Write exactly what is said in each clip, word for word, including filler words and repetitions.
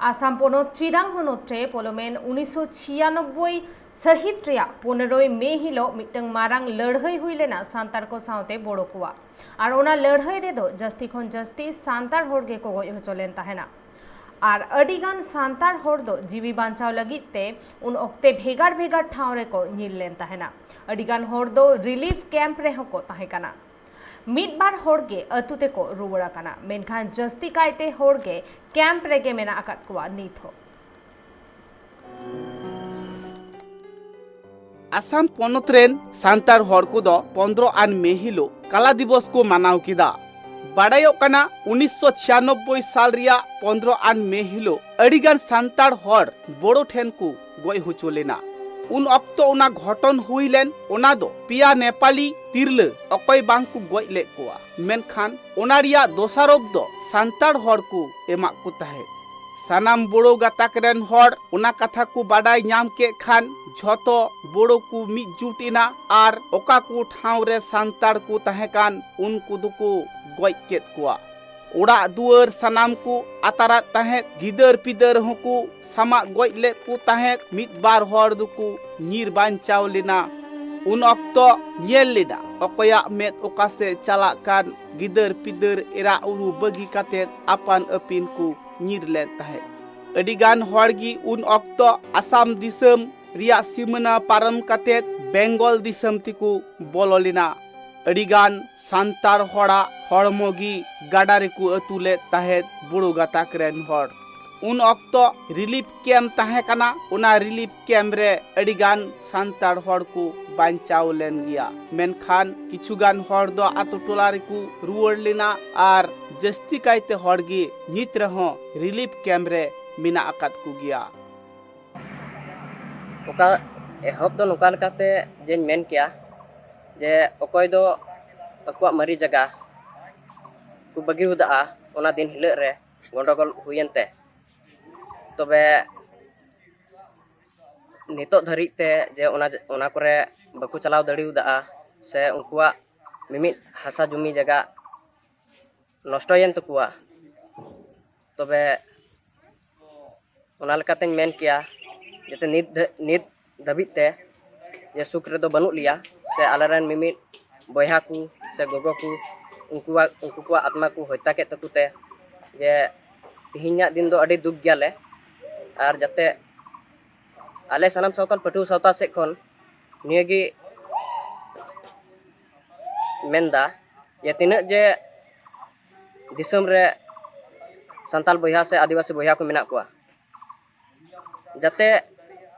ᱟᱥᱟᱢ ᱯᱚᱱᱚᱛ ᱪᱤᱨᱟᱝ ᱦᱚᱱᱚᱛ ᱨᱮ ᱯᱚᱞᱚᱢᱮᱱ ᱩᱱᱤᱥᱥᱚ ᱪᱷᱤᱭᱟᱱᱚᱵᱵᱳᱭ ᱥᱟᱹᱦᱤᱛ ᱨᱮᱭᱟᱜ ᱯᱚᱱᱮᱨᱚᱭ ᱢᱮ ᱦᱤᱞᱳᱜ ᱢᱤᱫᱴᱟᱝ ᱢᱟᱨᱟᱝ ᱞᱟᱹᱲᱦᱟᱹᱭ ᱦᱩᱭ ᱞᱮᱱᱟ ᱥᱟᱱᱛᱟᱲ ᱠᱚ ᱥᱟᱶᱛᱮ ᱵᱳᱲᱳ ᱠᱚᱣᱟᱜ᱾ ᱟᱨ ᱚᱱᱟ ᱞᱟᱹᱲᱦᱟᱹᱭ ᱨᱮᱫᱚ ᱡᱟᱹᱥᱛᱤ ᱠᱷᱚᱱ ᱡᱟᱹᱥᱛᱤ ᱥᱟᱱᱛᱟᱲ ᱦᱚᱲ ᱜᱮᱠᱚ ᱜᱚᱡ ᱦᱚᱪᱚ ᱞᱮᱱ ᱛᱟᱦᱮᱱᱟ᱾ ᱟᱨ ᱟᱹᱰᱤ ᱜᱟᱱ ᱥᱟᱱᱛᱟᱲ ᱦᱚᱲ ᱫᱚ ᱡᱤᱣᱤ ᱵᱟᱧᱪᱟᱣ ᱞᱟᱹᱜᱤᱫ ᱛᱮ ᱩᱱ ᱚᱠᱛᱮ ᱵᱷᱮᱜᱟᱨ ᱵᱷᱮᱜᱟᱨ ᱴᱷᱟᱶ ᱨᱮᱠᱚ ᱧᱤᱨ ᱞᱮᱱ ᱛᱟᱦᱮᱱᱟ᱾ ᱟᱹᱰᱤ ᱜᱟᱱ ᱦᱚᱲ ᱫᱚ ᱨᱤᱞᱤᱯᱷ ᱠᱮᱢᱯ ᱨᱮᱦᱚᱸ ᱠᱚ ᱛᱟᱦᱮᱸ ᱠᱟᱱᱟ᱾ ᱢᱤᱫ ᱵᱟᱨ ᱦᱚᱲ ᱜᱮ ᱟᱹᱛᱩ ᱛᱮᱠᱚ ᱨᱩᱣᱟᱹᱲ ᱟᱠᱟᱱᱟ, ᱢᱮᱱᱠᱷᱟᱱ ᱡᱟᱹᱥᱛᱤ ᱠᱟᱭᱛᱮ ᱦᱚᱲ ᱜᱮ ᱠᱮᱢᱯ ᱨᱮᱜᱮ ᱢᱮᱱᱟᱜ ᱟᱠᱟᱫ ᱠᱚᱣᱟ ᱱᱤᱛ ᱦᱚᱸ᱾ ᱟᱥᱟᱢ ᱯᱚᱱᱚᱛ ᱨᱮᱱ ᱥᱟᱱᱛᱟᱲ ᱦᱚᱲ ᱠᱚᱫᱚ ᱯᱚᱱᱫᱽᱨᱚ ᱟᱱ ᱢᱮ ᱦᱤᱞᱳᱜ ᱠᱟᱞᱟ ᱫᱤᱵᱚᱥ ᱠᱚ ᱢᱟᱱᱟᱣ ᱠᱮᱫᱟ᱾ ᱵᱟᱰᱟᱭᱚᱜ ᱠᱟᱱᱟ, ᱩᱱᱤᱥᱥᱚ ᱪᱷᱤᱭᱟᱱᱚᱵᱵᱳᱭ ᱥᱟᱞ ᱨᱮᱭᱟᱜ ᱯᱚᱱᱫᱽᱨᱚ ᱟᱱ ᱢᱮ ᱦᱤᱞᱳᱜ ᱟᱹᱰᱤᱜᱟᱱ ᱥᱟᱱᱛᱟᱲ ᱦᱚᱲ ᱵᱳᱲᱳ ᱴᱷᱮᱱ ᱠᱚ ᱜᱚᱡ ᱦᱚᱪᱚ ᱞᱮᱱᱟ᱾ ᱩᱱ ᱚᱠᱛᱚ ᱚᱱᱟ ᱜᱷᱚᱴᱚᱱ ᱦᱩᱭ ᱞᱮᱱ, ᱚᱱᱟ ᱫᱚ ᱯᱮᱭᱟ ᱱᱮᱯᱟᱞᱤ ᱛᱤᱨᱞᱟᱹ ᱚᱠᱚᱭ ᱵᱟᱝ ᱠᱚ ᱜᱚᱡ ᱞᱮᱫ ᱠᱚᱣᱟ, ᱢᱮᱱᱠᱷᱟᱱ ᱚᱱᱟ ᱨᱮᱭᱟᱜ ᱫᱳᱥᱟᱨᱳᱯ ᱫᱚ ᱥᱟᱱᱛᱟᱲ ᱦᱚᱲ ᱠᱚ ᱮᱢᱟᱜ ᱠᱚ ᱛᱟᱦᱮᱸᱫ᱾ ᱥᱟᱱᱟᱢ ᱵᱳᱲᱳ ᱜᱟᱛᱟᱠ ᱨᱮᱱ ᱦᱚᱲ ᱚᱱᱟ ᱠᱟᱛᱷᱟ ᱠᱚ ᱵᱟᱰᱟᱭ ᱧᱟᱢ ᱠᱮᱫ ᱠᱷᱟᱱ ᱡᱷᱚᱛᱚ ᱵᱳᱲᱳ ᱠᱚ ᱢᱤᱫ ᱡᱩᱴ ᱮᱱᱟ ᱟᱨ ᱚᱠᱟ ᱠᱚ ᱴᱷᱟᱶ ᱨᱮ ᱥᱟᱱᱛᱟᱲ ᱠᱚ ᱛᱟᱦᱮᱸ ᱠᱟᱱ ᱩᱱᱠᱩ ᱫᱚᱠᱚ ᱜᱚᱡ ᱠᱮᱫ ᱠᱚᱣᱟ᱾ ᱚᱲᱟᱜ ᱫᱩᱣᱟᱹᱨ ᱥᱟᱱᱟᱢ ᱠᱚ ᱟᱛᱟᱨᱟᱫ ᱛᱟᱦᱮᱸᱫ, ᱜᱤᱫᱟᱹᱨ ᱯᱤᱫᱟᱹᱨ ᱦᱚᱸᱠᱚ ᱥᱟᱢᱟᱜ ᱜᱚᱡ ᱞᱮᱫ ᱠᱚ ᱛᱟᱦᱮᱸᱫ, ᱢᱤᱫ ᱵᱟᱨ ᱦᱚᱲ ᱫᱚᱠᱚ ᱧᱤᱨ ᱵᱟᱧᱪᱟᱣ ᱞᱮᱱᱟ᱾ ᱩᱱ ᱚᱠᱛᱚ ᱧᱮᱞ ᱞᱮᱱᱟ ᱚᱠᱚᱭᱟᱜ ᱢᱮᱫ ᱚᱠᱟ ᱥᱮᱫ ᱪᱟᱞᱟᱜ ᱠᱟᱱ, ᱜᱤᱫᱟᱹᱨ ᱯᱤᱫᱟᱹᱨ ᱮᱨᱟ ᱩᱨᱩ ᱵᱟᱹᱜᱤ ᱠᱟᱛᱮᱫ ᱟᱯᱟᱱ ᱟᱹᱯᱤᱱ ᱠᱚ ᱧᱤᱨ ᱞᱮᱱ ᱛᱟᱦᱮᱸᱫ᱾ ᱟᱹᱰᱤᱜᱟᱱ ᱦᱚᱲ ᱜᱮ ᱩᱱ ᱚᱠᱛᱚ ᱟᱥᱟᱢ ᱫᱤᱥᱚᱢ ᱨᱮᱭᱟᱜ ᱥᱤᱢᱟᱹᱱᱟ ᱯᱟᱨᱚᱢ ᱠᱟᱛᱮᱫ ᱵᱮᱝᱜᱚᱞ ᱫᱤᱥᱚᱢ ᱛᱮᱠᱚ ᱵᱚᱞᱚ ᱞᱮᱱᱟ᱾ ᱟᱹᱰᱤᱜᱟᱱ ᱥᱟᱱᱛᱟᱲ ᱦᱚᱲᱟᱜ ᱦᱚᱲᱢᱚ ᱜᱮ ᱜᱟᱰᱟ ᱨᱮᱠᱚ ᱟᱹᱛᱩ ᱞᱮᱫ ᱛᱟᱦᱮᱸᱫ ᱵᱳᱲᱳ ᱜᱟᱛᱟᱠ ᱨᱮᱱ ᱦᱚᱲ᱾ ᱩᱱ ᱚᱠᱛᱚ ᱨᱤᱞᱤᱯᱷ ᱠᱮᱢᱯ ᱛᱟᱦᱮᱸ ᱠᱟᱱᱟ᱾ ᱚᱱᱟ ᱨᱤᱞᱤᱯᱷ ᱠᱮᱢᱯ ᱨᱮ ᱟᱹᱰᱤᱜᱟᱱ ᱥᱟᱱᱛᱟᱲ ᱦᱚᱲ ᱠᱚ ᱵᱟᱧᱪᱟᱣ ᱞᱮᱱ ᱜᱮᱭᱟ, ᱢᱮᱱᱠᱷᱟᱱ ᱠᱤᱪᱷᱩᱜᱟᱱ ᱦᱚᱲ ᱫᱚ ᱟᱛᱳ ᱴᱚᱞᱟ ᱨᱮᱠᱚ ᱨᱩᱣᱟᱹᱲ ᱞᱮᱱᱟ ᱟᱨ ᱡᱟᱹᱥᱛᱤ ᱠᱟᱭᱛᱮ ᱦᱚᱲ ᱜᱮ ᱱᱤᱛ ᱨᱮᱦᱚᱸ ᱨᱤᱞᱤᱯᱷ ᱠᱮᱢᱯ ᱨᱮ ᱢᱮᱱᱟᱜ ᱟᱠᱟᱫ ᱠᱚᱜᱮᱭᱟ᱾ ᱚᱠᱟ ᱮᱦᱚᱵ ᱫᱚ ᱱᱚᱝᱠᱟ ᱞᱮᱠᱟᱛᱮ ᱡᱮᱧ ᱢᱮᱱ ᱠᱮᱭᱟ ᱡᱮ ᱚᱠᱚᱭ ᱫᱚ ᱟᱠᱚᱣᱟᱜ ᱢᱟᱨᱮ ᱡᱟᱭᱜᱟ ᱠᱚ ᱵᱟᱹᱜᱤ ᱦᱚᱫᱟᱜᱼᱟ ᱚᱱᱟ ᱫᱤᱱ ᱦᱤᱞᱳᱜ ᱨᱮ ᱜᱚᱸᱰᱚᱜᱳᱞ ᱦᱩᱭᱮᱱ ᱛᱮ᱾ ᱛᱚᱵᱮ ᱱᱤᱛᱚᱜ ᱫᱷᱟᱹᱨᱤᱡ ᱛᱮ ᱡᱮ ᱚᱱᱟ ᱚᱱᱟ ᱠᱚᱨᱮ ᱵᱟᱠᱚ ᱪᱟᱞᱟᱣ ᱫᱟᱲᱮᱭᱟᱫᱟᱜᱼᱟ ᱥᱮ ᱩᱱᱠᱩᱣᱟᱜ ᱢᱤᱢᱤᱫ ᱦᱟᱥᱟ ᱡᱩᱢᱤ ᱡᱟᱭᱜᱟ ᱱᱚᱥᱴᱚᱭᱮᱱ ᱛᱟᱠᱚᱣᱟ, ᱛᱚᱵᱮ ᱚᱱᱟ ᱞᱮᱠᱟᱛᱮᱧ ᱢᱮᱱ ᱠᱮᱭᱟ, ᱡᱟᱛᱮ ᱱᱤᱛ ᱫᱷᱟᱹ- ᱱᱤᱛ ᱫᱷᱟᱹᱵᱤᱡ ᱛᱮ ᱡᱮ ᱥᱩᱠ ᱨᱮᱫᱚ ᱵᱟᱹᱱᱩᱜ ᱞᱮᱭᱟ, ᱥᱮ ᱟᱞᱮᱨᱮᱱ ᱢᱤᱢᱤᱫ ᱵᱚᱭᱦᱟ ᱠᱚ ᱥᱮ ᱜᱚᱜᱚ ᱠᱚ, ᱩᱱᱠᱩᱣᱟᱜ ᱩᱱᱠᱩ ᱠᱚᱣᱟᱜ ᱟᱛᱢᱟ ᱠᱚ ᱦᱚᱛᱭᱟ ᱠᱮᱫ ᱛᱟᱠᱚ ᱛᱮ, ᱡᱮ ᱛᱮᱦᱮᱧᱟᱜ ᱫᱤᱱ ᱫᱚ ᱟᱹᱰᱤ ᱫᱩᱠ ᱜᱮᱭᱟᱞᱮ᱾ ᱟᱨ ᱡᱟᱛᱮ ᱟᱞᱮ ᱥᱟᱱᱟᱢ ᱥᱟᱶᱛᱟᱞ ᱯᱟᱹᱴᱷᱩᱣᱟᱹ ᱥᱟᱶᱛᱟ ᱥᱮᱫ ᱠᱷᱚᱱ ᱱᱤᱭᱟᱹᱜᱮ ᱢᱮᱱᱫᱟ, ᱡᱮ ᱛᱤᱱᱟᱹᱜ ᱡᱮ ᱫᱤᱥᱚᱢ ᱨᱮ ᱥᱟᱱᱛᱟᱞ ᱵᱚᱭᱦᱟ ᱥᱮ ᱟᱹᱫᱤᱵᱟᱹᱥᱤ ᱵᱚᱭᱦᱟ ᱠᱚ ᱢᱮᱱᱟᱜ ᱠᱚᱣᱟ, ᱡᱟᱛᱮ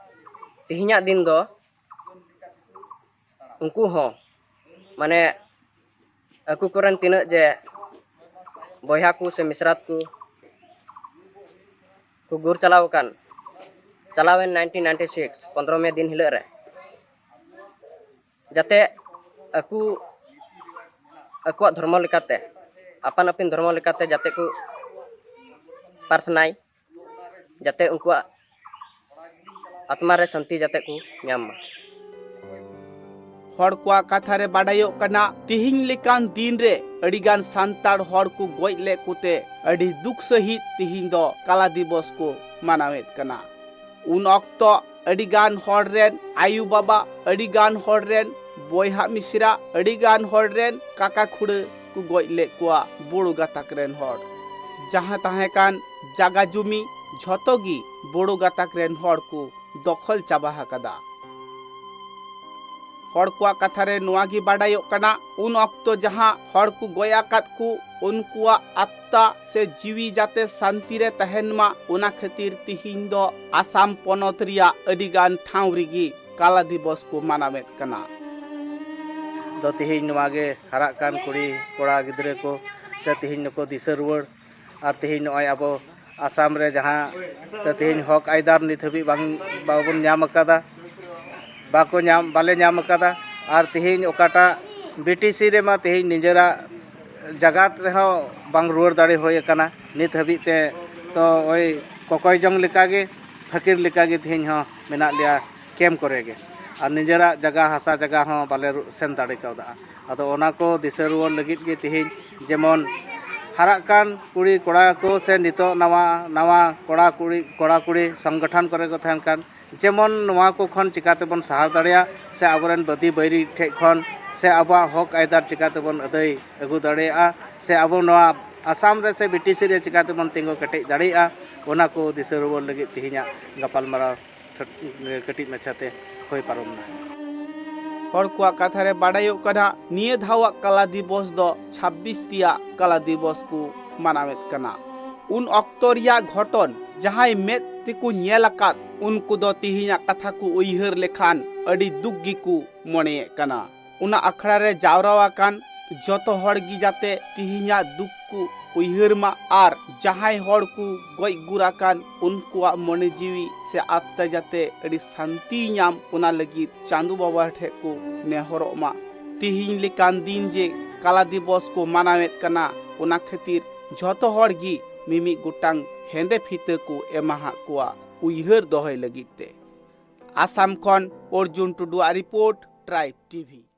ᱛᱮᱦᱮᱧᱟᱜ ᱫᱤᱱ ᱫᱚ ᱩᱱᱠᱩ ᱦᱚᱸ, ᱢᱟᱱᱮ, ᱟᱠᱚ ᱠᱚᱨᱮᱱ ᱛᱤᱱᱟᱹᱜ ᱡᱮ ᱵᱚᱭᱦᱟ ᱠᱚ ᱥᱮ ᱢᱤᱥᱨᱟᱛ ᱠᱚ ᱠᱚ ᱜᱩᱨ ᱪᱟᱞᱟᱣ ᱟᱠᱟᱱ, ᱪᱟᱞᱟᱣᱮᱱ ᱱᱟᱭᱤᱱᱴᱤᱱ ᱱᱟᱭᱤᱱᱴᱤ ᱥᱤᱠᱥ ᱯᱚᱱᱫᱽᱨᱚ ᱢᱮ ᱫᱤᱱ ᱦᱤᱞᱳᱜ ᱨᱮ, ᱡᱟᱛᱮ ᱟᱠᱚ ᱟᱠᱚᱣᱟᱜ ᱫᱷᱚᱨᱢᱚ ᱞᱮᱠᱟᱛᱮ, ᱟᱯᱟᱱ ᱟᱹᱯᱤᱱ ᱫᱷᱚᱨᱢᱚ ᱞᱮᱠᱟᱛᱮ ᱡᱟᱛᱮ ᱠᱚ ᱯᱨᱟᱨᱛᱷᱱᱟᱭ, ᱡᱟᱛᱮ ᱩᱱᱠᱩᱣᱟᱜ ᱟᱛᱢᱟ ᱨᱮ ᱥᱟᱱᱛᱤ ᱡᱟᱛᱮ ᱠᱚ ᱧᱟᱢ ᱢᱟ᱾ ᱦᱚᱲ ᱠᱚᱣᱟᱜ ᱠᱟᱛᱷᱟ ᱨᱮ ᱵᱟᱰᱟᱭᱚᱜ ᱠᱟᱱᱟ, ᱛᱤᱦᱤᱧ ᱞᱮᱠᱟᱱ ᱫᱤᱱ ᱨᱮ ᱟᱹᱰᱤᱜᱟᱱ ᱥᱟᱱᱛᱟᱲ ᱦᱚᱲ ᱠᱚ ᱜᱚᱡ ᱞᱮᱫ ᱠᱚᱛᱮ ᱟᱹᱰᱤ ᱫᱩᱠ ᱥᱟᱹᱦᱤᱡ ᱛᱤᱦᱤᱧ ᱫᱚ ᱠᱟᱞᱟ ᱫᱤᱵᱚᱥ ᱠᱚ ᱢᱟᱱᱟᱣᱮᱫ ᱠᱟᱱᱟ᱾ ᱩᱱ ᱚᱠᱛᱚ ᱟᱹᱰᱤᱜᱟᱱ ᱦᱚᱲ ᱨᱮᱱ ᱟᱭᱳ ᱵᱟᱵᱟ, ᱟᱹᱰᱤᱜᱟᱱ ᱦᱚᱲ ᱨᱮᱱ ᱵᱚᱭᱦᱟ ᱢᱤᱥᱨᱟ, ᱟᱹᱰᱤᱜᱟᱱ ᱦᱚᱲ ᱨᱮᱱ ᱠᱟᱠᱟ ᱠᱷᱩᱲᱟᱹ ᱠᱚ ᱜᱚᱡ ᱞᱮᱫ ᱠᱚᱣᱟ ᱵᱳᱲᱳ ᱜᱟᱛᱟᱠ ᱨᱮᱱ ᱦᱚᱲ᱾ ᱡᱟᱦᱟᱸ ᱛᱟᱦᱮᱸ ᱠᱟᱱ ᱡᱟᱜᱟ ᱡᱩᱢᱤ ᱡᱷᱚᱛᱚ ᱜᱮ ᱵᱳᱲᱳ ᱜᱟᱛᱟᱠ ᱨᱮᱱ ᱦᱚᱲ ᱠᱚ ᱫᱚᱠᱷᱚᱞ ᱪᱟᱵᱟ ᱟᱠᱟᱫᱟ᱾ ᱦᱚᱲ ᱠᱚᱣᱟᱜ ᱠᱟᱛᱷᱟ ᱨᱮ ᱱᱚᱣᱟ ᱜᱮ ᱵᱟᱰᱟᱭᱚᱜ ᱠᱟᱱᱟ, ᱩᱱ ᱚᱠᱛᱚ ᱡᱟᱦᱟᱸ ᱦᱚᱲ ᱠᱚ ᱜᱚᱡ ᱟᱠᱟᱫ ᱠᱚ, ᱩᱱᱠᱩᱣᱟᱜ ᱟᱛᱛᱟ ᱥᱮ ᱡᱤᱣᱤ ᱡᱟᱛᱮ ᱥᱟᱱᱛᱤ ᱨᱮ ᱛᱟᱦᱮᱱ ᱢᱟ, ᱚᱱᱟ ᱠᱷᱟᱹᱛᱤᱨ ᱛᱤᱦᱤᱧ ᱫᱚ ᱟᱥᱟᱢ ᱯᱚᱱᱚᱛ ᱨᱮᱭᱟᱜ ᱟᱹᱰᱤᱜᱟᱱ ᱴᱷᱟᱶ ᱨᱮᱜᱮ ᱠᱟᱞᱟ ᱫᱤᱵᱚᱥ ᱠᱚ ᱢᱟᱱᱟᱣᱮᱫ ᱠᱟᱱᱟ᱾ ᱫᱚ ᱛᱤᱦᱤᱧ ᱱᱚᱣᱟ ᱜᱮ ᱦᱟᱨᱟᱜ ᱠᱟᱱ ᱠᱩᱲᱤ ᱠᱚᱲᱟ ᱜᱤᱫᱽᱨᱟᱹ ᱠᱚ ᱥᱮ ᱛᱤᱦᱤᱧ ᱱᱩᱠᱩ ᱫᱤᱥᱟᱹ ᱨᱩᱣᱟᱹᱲ, ᱟᱨ ᱛᱤᱦᱤᱧ ᱱᱚᱜᱼᱚᱭ ᱟᱵᱚ ᱟᱥᱟᱢ ᱨᱮ ᱡᱟᱦᱟᱸ ᱛᱮ ᱛᱤᱦᱤᱧ ᱦᱚᱠ ᱟᱭᱫᱟᱨ ᱱᱤᱛ ᱦᱟᱹᱵᱤᱡ ᱵᱟᱝ, ᱵᱟᱵᱚᱱ ᱧᱟᱢ ᱟᱠᱟᱫᱟ, ᱵᱟᱠᱚ ᱧᱟᱢ, ᱵᱟᱞᱮ ᱧᱟᱢ ᱟᱠᱟᱫᱟ᱾ ᱟᱨ ᱛᱤᱦᱤᱧ ᱚᱠᱟᱴᱟᱜ ᱵᱤ ᱴᱤ ᱥᱤ ᱨᱮᱢᱟ ᱛᱤᱦᱤᱧ ᱱᱤᱡᱮᱨᱟᱜ ᱡᱟᱜᱟᱛ ᱨᱮᱦᱚᱸ ᱵᱟᱝ ᱨᱩᱣᱟᱹᱲ ᱫᱟᱲᱮ ᱦᱩᱭ ᱟᱠᱟᱱᱟ ᱱᱤᱛ ᱦᱟᱹᱵᱤᱡ ᱛᱮ᱾ ᱛᱚ ᱳᱭ ᱠᱚᱠᱚᱭ ᱡᱚᱝ ᱞᱮᱠᱟᱜᱮ, ᱯᱷᱟᱹᱠᱤᱨ ᱞᱮᱠᱟᱜᱮ ᱛᱤᱦᱤᱧ ᱦᱚᱸ ᱢᱮᱱᱟᱜ ᱞᱮᱭᱟ ᱠᱮᱢᱯ ᱠᱚᱨᱮ ᱜᱮ᱾ ᱟᱨ ᱱᱤᱡᱮᱨᱟᱜ ᱡᱟᱜᱟ, ᱦᱟᱥᱟ ᱡᱟᱜᱟ ᱦᱚᱸ ᱵᱟᱞᱮ ᱨᱩ-, ᱥᱮᱱ ᱫᱟᱲᱮ ᱠᱟᱣᱫᱟ᱾ ᱟᱫᱚ ᱚᱱᱟ ᱠᱚ ᱫᱤᱥᱟᱹ ᱨᱩᱣᱟᱹᱲ ᱞᱟᱹᱜᱤᱫ ᱜᱮ ᱛᱤᱦᱤᱧ ᱡᱮᱢᱚᱱ ᱦᱟᱨᱟᱜ ᱠᱟᱱ ᱠᱩᱲᱤ ᱠᱚᱲᱟ ᱠᱚ ᱥᱮ ᱱᱤᱛᱚᱜ ᱱᱟᱣᱟ ᱱᱟᱣᱟ ᱠᱚᱲᱟ ᱠᱩᱲᱤ ᱠᱚᱲᱟ ᱠᱩᱲᱤ ᱥᱚᱝᱜᱚᱴᱷᱚᱱ ᱠᱚᱨᱮ ᱠᱚ ᱛᱟᱦᱮᱱ ᱠᱟᱱ, ᱡᱮᱢᱚᱱ ᱱᱚᱣᱟ ᱠᱚ ᱠᱷᱚᱱ ᱪᱤᱠᱟᱹ ᱛᱮᱵᱚᱱ ᱥᱟᱦᱟ ᱫᱟᱲᱮᱭᱟᱜ ᱥᱮ ᱟᱵᱚᱨᱮᱱ ᱵᱟᱹᱫᱤ ᱵᱟᱹᱭᱨᱤ ᱴᱷᱮᱡ ᱠᱷᱚᱱ ᱥᱮ ᱟᱵᱚᱣᱟᱜ ᱦᱚᱠ ᱟᱹᱭᱫᱟᱹᱨ ᱪᱤᱠᱟᱹ ᱛᱮᱵᱚᱱ ᱟᱹᱫᱟᱹᱭ ᱟᱹᱜᱩ ᱫᱟᱲᱮᱭᱟᱜᱼᱟ ᱥᱮ ᱟᱵᱚ ᱱᱚᱣᱟ ᱟᱥᱟᱢ ᱨᱮ ᱥᱮ ᱵᱤᱴᱤᱥᱤ ᱨᱮ ᱪᱤᱠᱟᱹ ᱛᱮᱵᱚᱱ ᱛᱤᱸᱜᱩ ᱠᱮᱴᱮᱡ ᱫᱟᱲᱮᱭᱟᱜᱼᱟ, ᱚᱱᱟ ᱠᱚ ᱫᱤᱥᱟᱹ ᱨᱩᱣᱟᱹᱲ ᱞᱟᱹᱜᱤᱫ ᱛᱮᱦᱮᱧᱟᱜ ᱜᱟᱯᱟᱞᱢᱟᱨᱟᱣ ᱪᱷᱚᱴ-, ᱠᱟᱹᱴᱤᱡ ᱢᱟᱪᱷᱟᱛᱮ ᱦᱩᱭ ᱯᱟᱨᱚᱢ ᱮᱱᱟ᱾ ᱦᱚᱲ ᱠᱚᱣᱟᱜ ᱠᱟᱛᱷᱟ ᱨᱮ ᱵᱟᱰᱟᱭᱚᱜ ᱠᱟᱱᱟ, ᱱᱤᱭᱟᱹ ᱫᱷᱟᱣᱟᱜ ᱠᱟᱞᱟ ᱫᱤᱵᱚᱥ ᱫᱚ ᱪᱷᱟᱵᱵᱤᱥ ᱛᱤᱭᱟᱜ ᱠᱟᱞᱟ ᱫᱤᱵᱚᱥ ᱠᱚ ᱢᱟᱱᱟᱣᱮᱫ ᱠᱟᱱᱟ᱾ ᱩᱱ ᱚᱠᱛᱚ ᱨᱮᱭᱟᱜ ᱜᱷᱚᱴᱚᱱ ᱡᱟᱦᱟᱸᱭ ᱢᱮᱫ ᱛᱮᱠᱚ ᱧᱮᱞ ᱟᱠᱟᱫ, ᱩᱱᱠᱩ ᱫᱚ ᱛᱮᱦᱮᱧᱟᱜ ᱠᱟᱛᱷᱟ ᱠᱚ ᱩᱭᱦᱟᱹᱨ ᱞᱮᱠᱷᱟᱱ ᱟᱹᱰᱤ ᱫᱩᱠ ᱜᱮᱠᱚ ᱢᱚᱱᱮᱭᱮᱫ ᱠᱟᱱᱟ᱾ ᱚᱱᱟ ᱟᱠᱷᱲᱟ ᱨᱮ ᱡᱟᱣᱨᱟ ᱟᱠᱟᱱ ᱡᱚᱛᱚ ᱦᱚᱲ ᱜᱮ ᱡᱟᱛᱮ ᱛᱤᱦᱤᱧᱟᱜ ᱫᱩᱠ ᱠᱚ ᱩᱭᱦᱟᱹᱨ ᱢᱟ ᱟᱨ ᱡᱟᱦᱟᱸᱭ ᱦᱚᱲ ᱠᱚ ᱜᱚᱡ ᱜᱩᱨ ᱟᱠᱟᱱ ᱩᱱᱠᱩᱣᱟᱜ ᱢᱚᱱᱮ ᱡᱤᱣᱤ ᱥᱮ ᱟᱛᱛᱟ ᱡᱟᱛᱮ ᱟᱹᱰᱤ ᱥᱟᱱᱛᱤᱭ ᱧᱟᱢ, ᱚᱱᱟ ᱞᱟᱹᱜᱤᱫ ᱪᱟᱸᱫᱚ ᱵᱟᱵᱟ ᱴᱷᱮᱱ ᱠᱚ ᱱᱮᱦᱚᱨᱚᱜ ᱢᱟ᱾ ᱛᱤᱦᱤᱧ ᱞᱮᱠᱟᱱ ᱫᱤᱱ ᱡᱮ ᱠᱟᱞᱟ ᱫᱤᱵᱚᱥ ᱠᱚ ᱢᱟᱱᱟᱣᱮᱫ ᱠᱟᱱᱟ, ᱚᱱᱟ ᱠᱷᱟᱹᱛᱤᱨ ᱡᱚᱛᱚ ᱦᱚᱲ ᱜᱮ ᱢᱤᱢᱤᱫ ᱜᱚᱴᱟᱝ ᱦᱮᱸᱫᱮ ᱯᱷᱤᱛᱟᱹ ᱠᱚ ᱮᱢᱟᱦᱟᱫ ᱠᱚᱣᱟ ᱩᱭᱦᱟᱹᱨ ᱫᱚᱦᱚᱭ ᱞᱟᱹᱜᱤᱫ ᱛᱮ᱾ ᱟᱥᱟᱢ ᱠᱷᱚᱱ ᱚᱨᱡᱩᱱ ᱴᱩᱰᱩᱣᱟᱜ ᱨᱤᱯᱳᱨᱴ, ᱴᱨᱟᱭᱤᱵᱽ ᱴᱤᱵᱷᱤ᱾